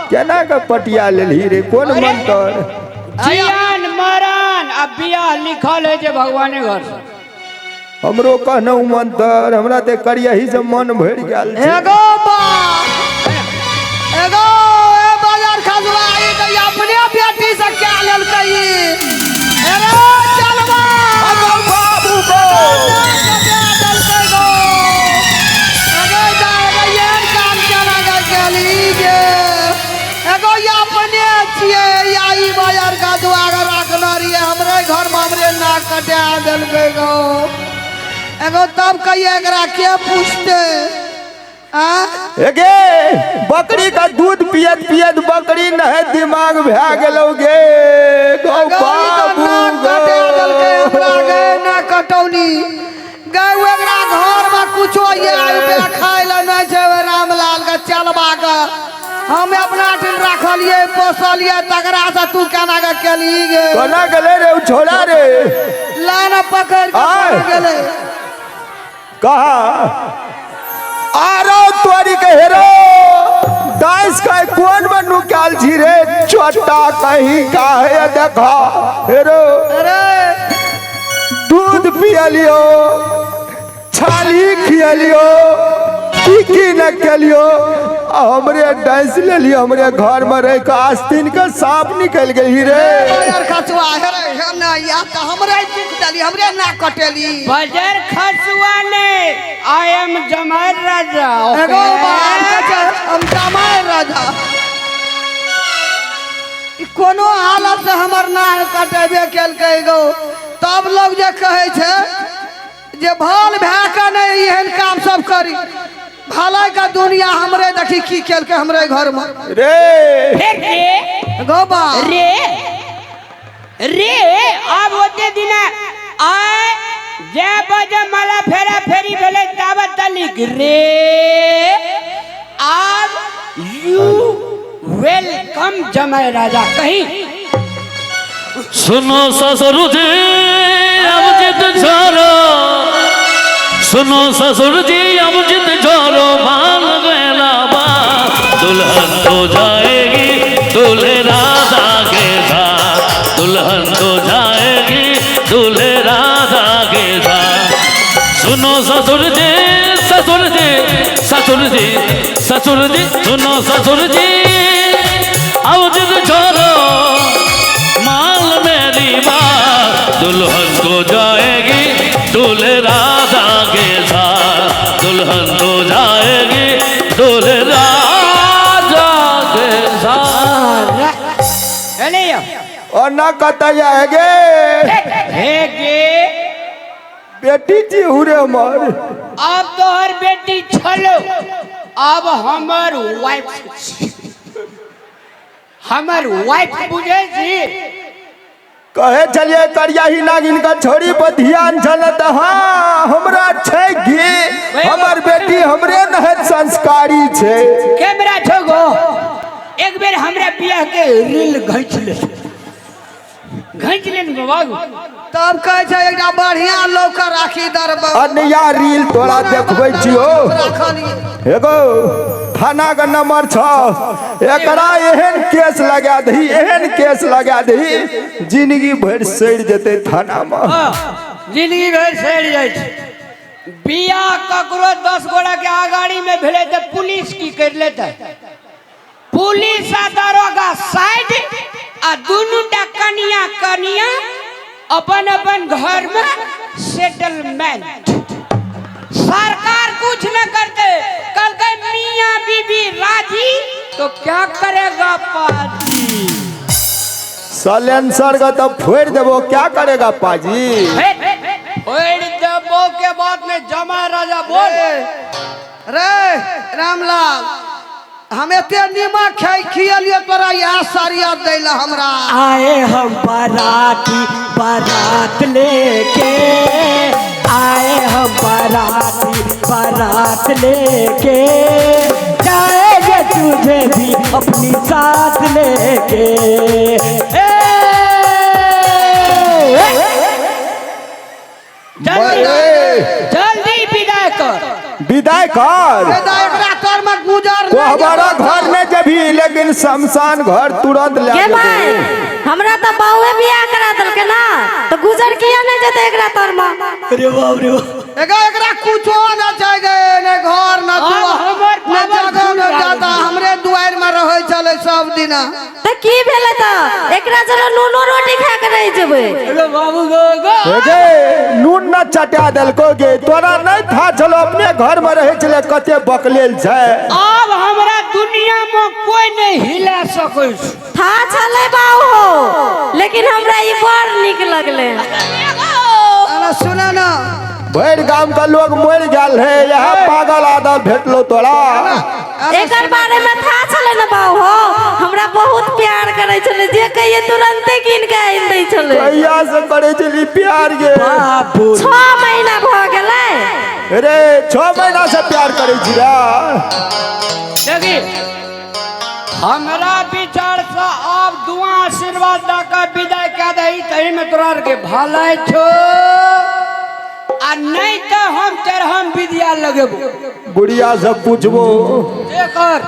केना के पटिया लेलही रे, कोन मंतर? जियान मरण आ बियाह लिखल है जे भगवाने घर से। हमरो कहनौ मंतर, हमरा ते करियही से मन भरि गेल छै। एगो बा एगो ए बाजार खसवा ई तऽ अपने बेटी से क्या लेलकै ई? एगो चलबा अगौ बाबू गो। देलकै गो। एगो दाइ, एगो एहन काम केना के केलही गे? एगो ई अपने छियै या ई बाजार खसवा के राखने रहियै हमरे घरमे, हमरे नाक कटा देलकै गो। एगो तब कहिए एकरा के पूछते आ? एगे बकरी का दूध पियत पियत बकरी नहे दिमाग भए गेलौ गे गौ बाबू गौ। हमरा गे ना कटौनी गे, एकरा घर में कुछो ये रुपया खाय ले नहीं छै। रामलाल के चलबा के हम अपना ठिन रखलिए पोसलिए, तकरा से तू केना के केलही गे? कोना गेलै रे उ छोड़ा रे? लान पकड़ के आय। गेलै। कहा आरो तोरी के हेरो डांस का कोन में नुकाल छी रे छोटा कहीं का है, देखा हेरो। अरे दूध पियलियो, छाली खियलियो, की की न केलियो, आ हमरे डांस लेलियो। हमरे घर में रह के आस्तीन के सांप निकल गेली रे। यार खसुआ हेरे हम ना या तऽ हमरे दुख देली, हमरे ना कटेली। बजर खसुआ ने, I am जमाई राजा। एगो बात छै, हम जमाई राजा। ई कोनो हालत से हमर नाक कटेबे केलकै गो। तब लोग जे कहै छै जे भल भए के नहि एहन काम सब करी, भलाई का दुनिया हमरे देखी की केलकै हमरे घर में रे। फिर रे गो बा रे रे आब ओते दिन आय जे बजे माला फेरा फेरी भेलै ताबत तलिक रे। आब you welcome जमाई राजा कहीं। सुनो ससुर जी अब जिद छोड़ो, सुनो ससुर जी अब जिद छोड़ो, मान गया बा दुल्हन तो जाएगी दूल्हे राधा के साथ, दुल्हन तो जाएगी दूल्हे राधा के साथ। सुनो ससुर जी, ससुर जी, ससुर जी, ससुर जी, सुनो ससुर जी अब जिद छोड़ो, माल मेरी बात, दुल्हन तो जाएगी दूल्हे राधा के साथ, दुल्हन तो जाएगी दूल्हे राजा के साथ। एने यौ। और ना कतैया है गे। हे गे बेटी जी हुरे हमर। अब तोहर बेटी छलो, अब हमर वाइफ, हमर वाइफ बुझै छी? कहे चलिए करिया ही नागिन का छोड़ी पर ध्यान छल त हाँ हमरा छै घी, हमर बेटी हमरे नहत संस्कारी छै। कैमरा छौ गो, एक बेर हमरा बियाह के रील घींच ले, घींच ले ने बाबू। तब कहै छै एकटा बढ़िया लौका राखी दरबा। अनया रील तोरा देखबै छियो। रखलिए। एगो थाना के नंबर छ, एकरा एहन केस लगा दही, एहन केस लगा दही जिंदगी भरि सड़ि जेतै थाना में। जिंदगी भरि सड़ि जाइ छै। बियाह ककरो 10 गोरा के आगाड़ी में भेलै तऽ पुलिस की करि लेतै? पुलिस आ दरोगा साइड आ दुनू टा कनिया कनिया अपन अपन घर में सेटलमेंट। सरकार कुछ न करते, कल के मियाँ बीबी राजी तो क्या करेगा पाजी? सलेंसर का तब फोड़ देबो, क्या करेगा पाजी? फोड़ देबो के बाद में जमा राजा बोल। रे रामलाल, हम एते नीमक खाइ खियलिए तोरा इएह साड़िया दै लए हमरा। आए हम बाराती बारात लेके, आए हम बाराती बारात लेके, जाएंगे तुझे भी अपनी साथ लेके। ए! जल्दी ए! जल्दी विदा कर, विदाई कर। ए दाइ, एकरा तोर तर में गुजर नहीं कोहबरा जेबो। घर नहीं जबी लेकिन शमशान घर तुरंत ले के जेबो। भाई हमरा तो बाउए बियाह करा देलके ना तो गुजर किया नहीं जेते एकरा तर में। अरे बाप रे बाप। एगो एकरा कुछो न छै गे, ने घर न आब दुआर हमर ने पावर जगह फुल न भए जाता, गेल। हमरे दुआर में रहै छलै सब दिना। तो की भेलै तो एकरा जरा नूनो रोटी खा के रह जेबै। अरे बाबू गो गो। गे नून न चटा देलको गे, तोरा नहीं था छलो अपने घर में रहे छले कते बकलेल छै। आब हमरा दुनिया में कोई नहीं हिला सकै छै। था छलै बाऊ हो, लेकिन हमरा ई बड़ नीक लगलै। अरे सुन ना, भरि गाम का लोग मरि गेल है, यह पागल आदम भेटलो तोरा। एकर बारे में था छलै ना बाऊ हो, हमरा बहुत प्यार करै छलै, जे कहिए तुरंते कीन के आनि दै छलै। कहिया से करै छली प्यार गे? बाबू 6 महीना भ गेलै। रे 6 महीना से प्यार करै छी रे। देखी हमरा विचार से आब दुआ आशीर्वाद दऽ के विदाई कए दही तही में तोरा आर के भलाई छौ, आ नहीं तो हम चढ़म विद्या लगेबो। बुढ़िया से पूछबो। एकर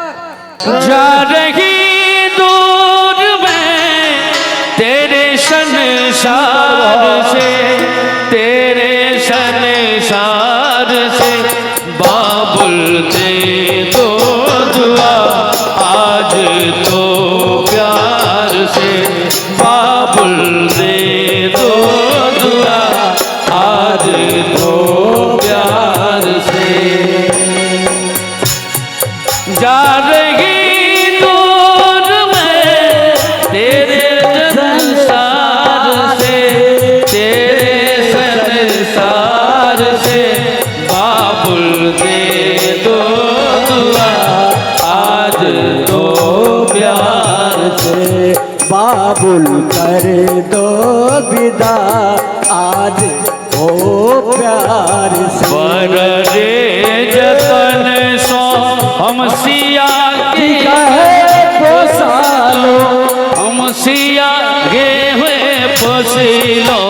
जा रही दूर में तेरे संसार से, तेरे संसार से बाबुल दे दो दुआ आज तो प्यार से, बाबुल दे दो दुआ आज तो प्यार से। जा रही दूर में तेरे संसार से, तेरे संसार से बाबुल दे दो दुआ आज तो प्यार से, बाबुल कर दो विदा आज हो प्यार से। बर रे जतन सो हम सिया के पोसालो, हम सिया गे हुए पोसिलो,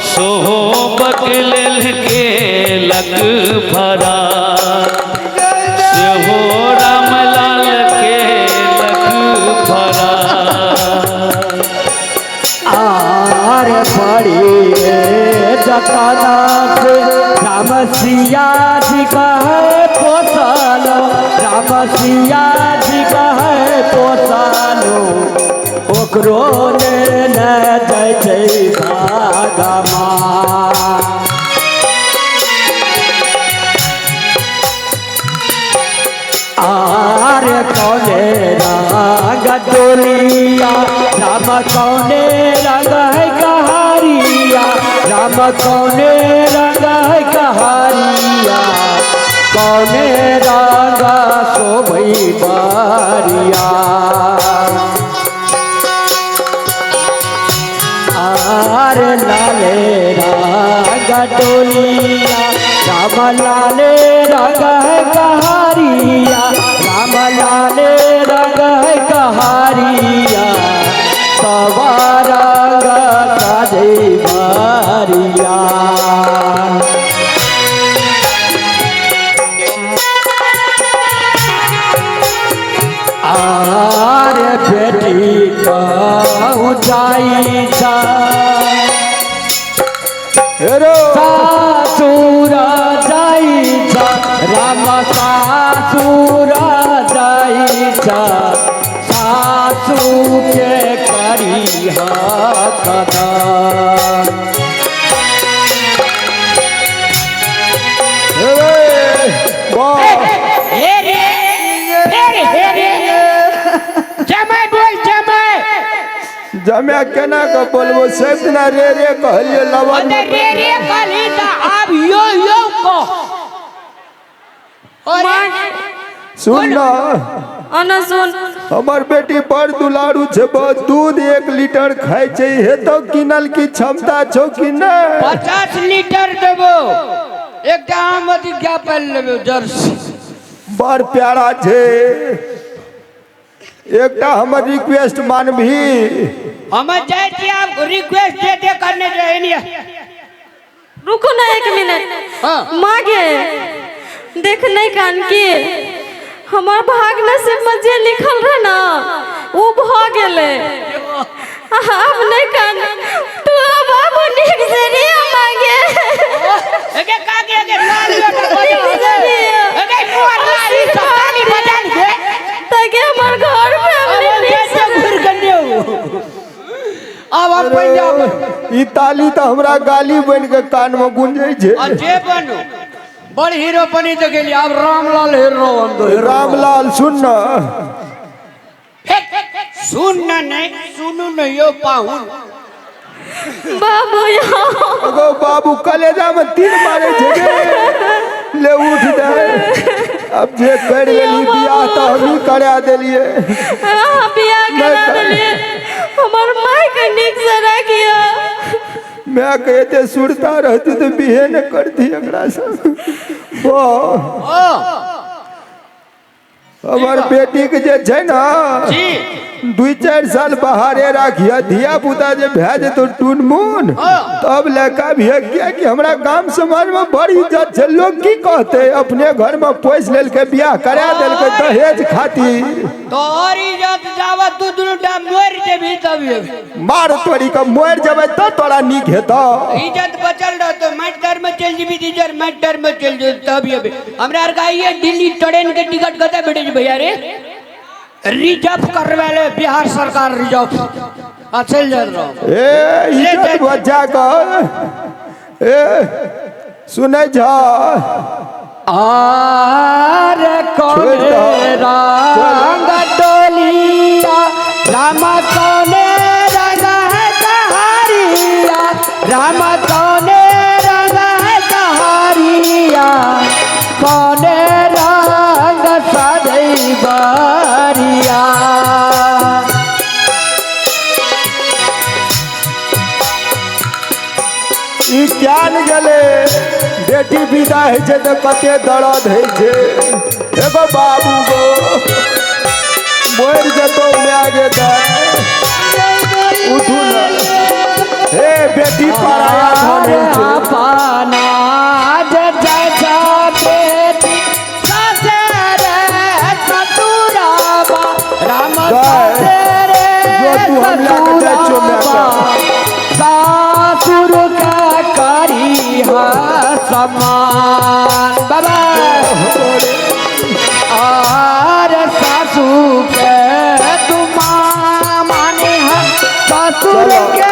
सोहो बकल के लग भरा, सेहो रामलाल के लग भरा। आर पड़ी जतना से राम सिया जी का है पोसालो, राम सिया जी का है पोसालो, ओकरो ने न जाइ छै भागमा। आर कौने रंग डोलिया, राम कौने रंग है कहारिया, राम कौने रंग है कहारिया, कौने रंग शोभई बारिया। आर लाले रंग डोलिया, राम लाले रंग है कहारिया, राम लाले रंग है कहारिया, तवा रंग साजे बारिया। आर बेटी कहूँ जाई छा हेरो सासुर जाई छा, राम सासुर जाई छा, सासु के करी कदम। रे वाह हे रे हे रे हे रे जमाय बोल जमाय। जमे केना के बोलबो, सब दिना रे रे कहलियो लवन। अरे रे रे कहली त आब यो यो कह। अरे सुन ना अना सुन, हमर बेटी बड़ दुलारू छै, बहुत दूध 1 लीटर खाइ छै, हे तो किनल की क्षमता छौ कि नहि? 50 लीटर देबो, एकटा आम अथी गाय पालि लेबो जर्सी। बड़ प्यारा छै। एकटा हमर रिक्वेस्ट मानबही? हम जाइ छी आब रिक्वेस्ट जे जे करने रहे नि। रुको ना 1 मिनट। हाँ। माँ गे देख नहीं कान के, हमर भाग नसीब में जे लिखल रहे ना ओ भऽ गेलै। आब नहि कान, तू बाबू नीक से रे मांगे। एगे काके एगे लाल बेटा बजा एगे मोर लाली सब ताली बजा दे ताकि हमर घर फैमिली नीक से घुर कन्ने आब हम पंजाब ई ताली तऽ हमरा गाली बनि के कान में गुंजै छै। आ जे बनू बड़ हीरो बनी तऽ गेली, आब रामलाल हीरो बन दो। रामलाल सुन न, सुन न नहीं सुनू नहीं यो पाहुन बाबू यौ अगो बाबू कलेजा में तीर मारे छै गे। ले उठ दे, अब जे कर लेली बियाह तऽ हमही करा देलिए। अहाँ बियाह करा देलिए, हमर माय के नीक से राखियो। मैं के एते सुरता रहती तऽ बिहे न करती एकरा से। हमर बेटी के जे छै ना जी 2-4 साल बाहरे राखिए, धिया पुता जे भए जेतौ टुनमुन तब लड़का भी किया कि हमरा गाम समाज में बड़ इज्जत छै, लोग की कहते अपने घर में पोसि लेलकै बियाह करा देलकै दहेज खातिर। तोहर इज्जत जावत तू दुनू टा मरि जेबही तब मार तोरी के मरि जेबै तऽ तोरा नीक हेतौ। इज्जत बचल रहतौ, माटि तर में चलि जेबही तऽ इज्जत माटि तर में चलि जेबही तब एबही। हमरा आर के आइए दिल्ली ट्रेन के टिकट कतऽ भेटै छै भैया रे? रिजर्व करवा ले बिहार सरकार रिजर्व आ चलि जाइत रहो। ए इज्जत बचा कऽ ए सुनै छ आर कौने रंग डोलिया राम कौने रंग है कहारिया राम कौने रंग है कहारिया कौने रंग सजई बारिया। ई ज्ञान गेलै बेटी विदा होइ छै तऽ कते दर्द होइ छै। एगो बाबू गो मरि जेतौ माय गे दाय, उठू न हे बेटी पराया धन होइ छै। अपना जजा बेटी ससुर ससुराबा राम ससुर जो तू हम लए कऽ जाइ छियौ माय ससुराबा सासुर का करी समान बाबा और सासू के तुम माने ससुर के